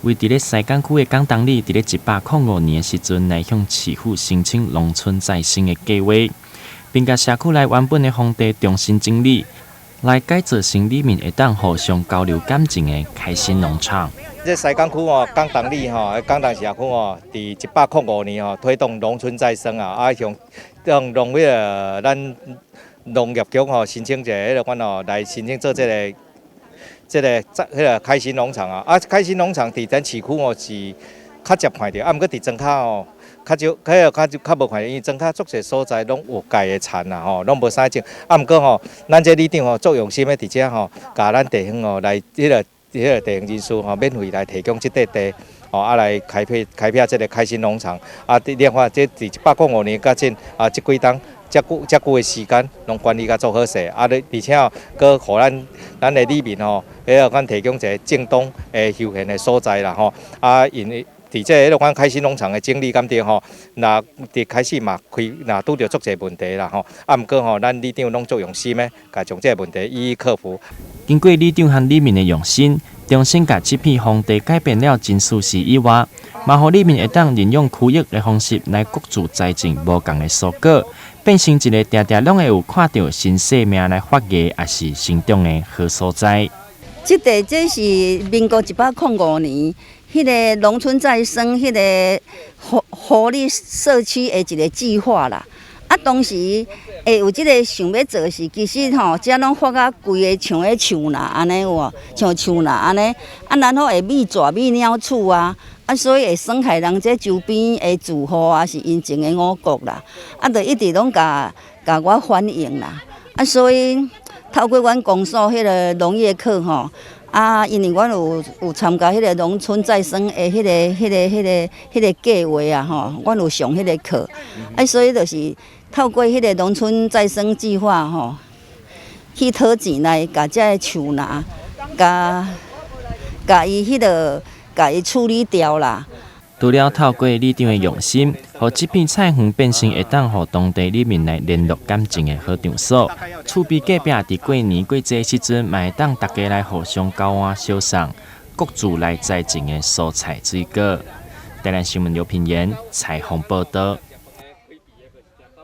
位佇咧西港區的港東里，佇咧105年的時陣來向市府申請農村再生的計劃，並共社區內原本的荒地重新整理，來改造成里民會當互相交流感情的開心農場。這西港區吼，港東里吼，港東社區吼，佇105年吼推動農村再生啊，啊向向農迄個咱農業局吼申請一個彼个阮吼來申請做這個。這個在彼個開心農場啊，啊開心農場佇咱市區吼是較捷看著，啊毋過佇莊跤吼較少，彼個較較無看著，因為莊跤足濟所在攏有蓋的田啦吼，攏無啥種。啊毋過吼，咱這里長吼足用心的佇遮吼，共咱地方吼來彼個彼個地方人士吼免費來提供這塊地，吼啊來開闢開闢這個開心農場。啊，另外這佇105年到今啊，這幾冬。遮久遮久的時間，攏管理甲足好勢，啊！而且吼，閣予咱咱的里民吼，彼個阮提供一個正當的休閒的所在啦吼。啊，因為佇這彼個阮開心農場的整理敢對吼，若佇開始嘛開，若拄著足濟問題啦吼。啊，毋過吼，咱里長攏足用心的，共將這個問題一一克服。經過里長和里民的用心，重新共這片荒地改變了真舒適以外，嘛予里民會當利用區域的方式來各自栽種無仝的蔬果，變成一個定定攏會有看著新生命來發芽，抑是成長的好所在。這塊這是民國105年，彼個農村再生，彼個活活力社區的一個計劃啦。啊，當時會有這個想欲做時，其實吼，遮攏發甲規個像彼樹林按呢有無？像樹林按呢，啊，然後會覕蛇、覕鳥鼠啊，啊，所以會損害人這周邊的住戶啊，是𪜶種的五穀啦。啊，就一直攏共共我反映啦。啊，所以透過阮公所彼個農業課吼，啊，因為阮有有參加彼個農村再生的彼個、彼個、彼個、彼個計劃啊，吼，阮有上彼個課，啊，所以就是透過彼個農村再生計劃吼，去討錢來共這个樹林，共共伊彼個共伊處理掉啦。除了透過里長的用心，予這片菜園變成會當予當地里民來聯絡感情的好場所。厝邊隔壁佇過年過節時陣，嘛會當大家來互相交換相送，各自來栽種的蔬菜水果。台南新聞劉品言採訪報導。